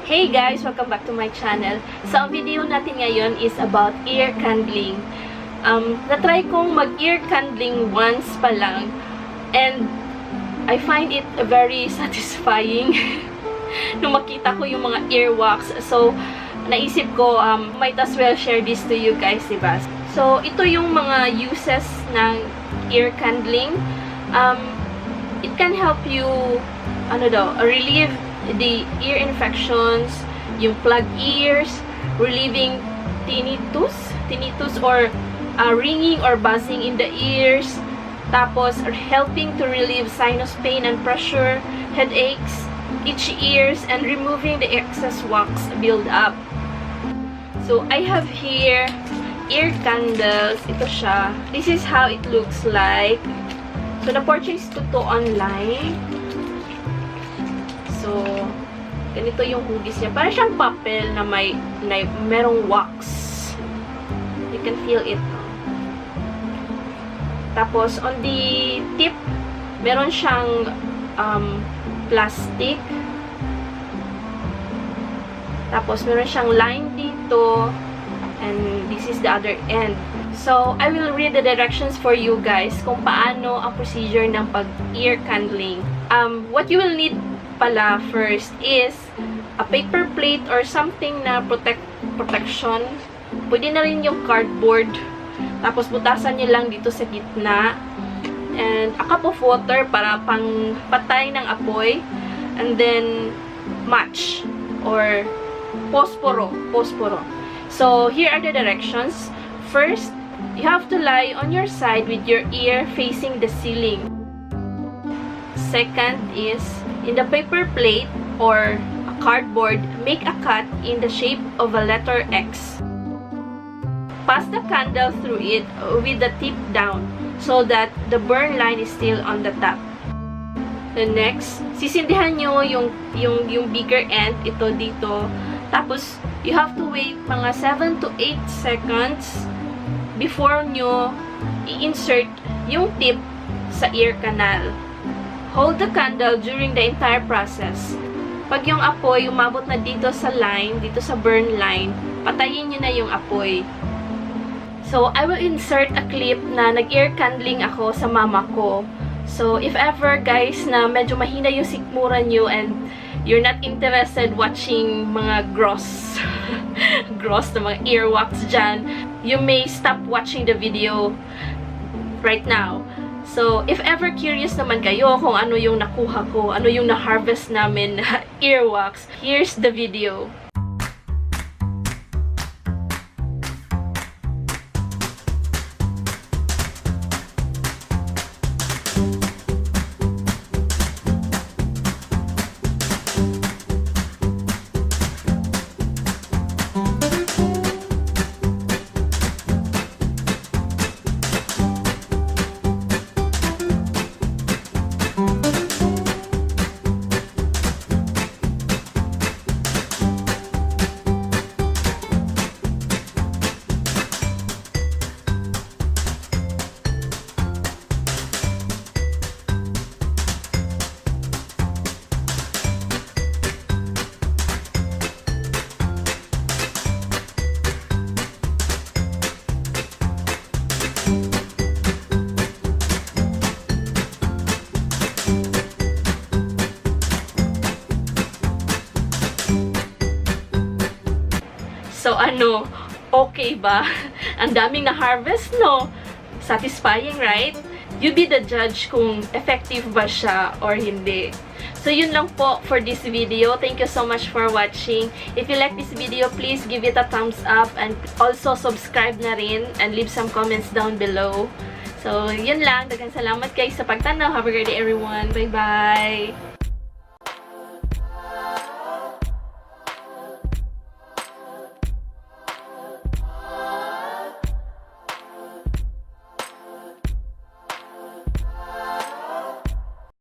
Hey guys! Welcome back to my channel. So, ang video natin ngayon is about ear candling. Na-try kong mag-ear candling once pa lang and I find it very satisfying nung makita ko yung mga earwax. So, naisip ko, might as well share this to you guys, diba? So, ito yung mga uses ng ear candling. It can help you, relieve the ear infections, yung plugged ears, relieving tinnitus or ringing or buzzing in the ears, tapos helping to relieve sinus pain and pressure, headaches, itchy ears, and removing the excess wax build up. So, I have here ear candles. Ito siya. This is how it looks like. So, na-purchase ko to online. So, ganito yung hugis niya. Parang siyang papel na merong wax. You can feel it. Tapos, on the tip, meron siyang plastic. Tapos, meron siyang line dito. And this is the other end. So, I will read the directions for you guys kung paano ang procedure ng pag-ear candling. What you will need pala first is a paper plate or something na protection. Pwede na rin yung cardboard. Tapos, butasan nyo lang dito sa gitna. And a cup of water para pang patay ng apoy. And then, match or posporo. So, here are the directions. First, you have to lie on your side with your ear facing the ceiling. Second is, in the paper plate or a cardboard, make a cut in the shape of a letter X. Pass the candle through it with the tip down so that the burn line is still on the top. The next, sisindihan nyo yung bigger end, ito dito. Tapos, you have to wait mga 7 to 8 seconds before nyo i-insert yung tip sa ear canal. Hold the candle during the entire process. Pag yung apoy umabot na dito sa line, dito sa burn line, patayin nyo na yung apoy. So, I will insert a clip na nag-ear candling ako sa mama ko. So, if ever guys na medyo mahina yung sikmura nyo and you're not interested watching mga gross na mga earwax dyan, you may stop watching the video right now. So, if ever curious naman kayo kung ano yung nakuha ko, ano yung na-harvest namin na earwax, here's the video. So, okay ba? Ang daming na-harvest, no? Satisfying, right? You be the judge kung effective ba siya or hindi. So, yun lang po for this video. Thank you so much for watching. If you like this video, please give it a thumbs up and also subscribe na rin and leave some comments down below. So, yun lang. Daghang salamat guys sa pagtanaw. Have a great day, everyone. Bye-bye!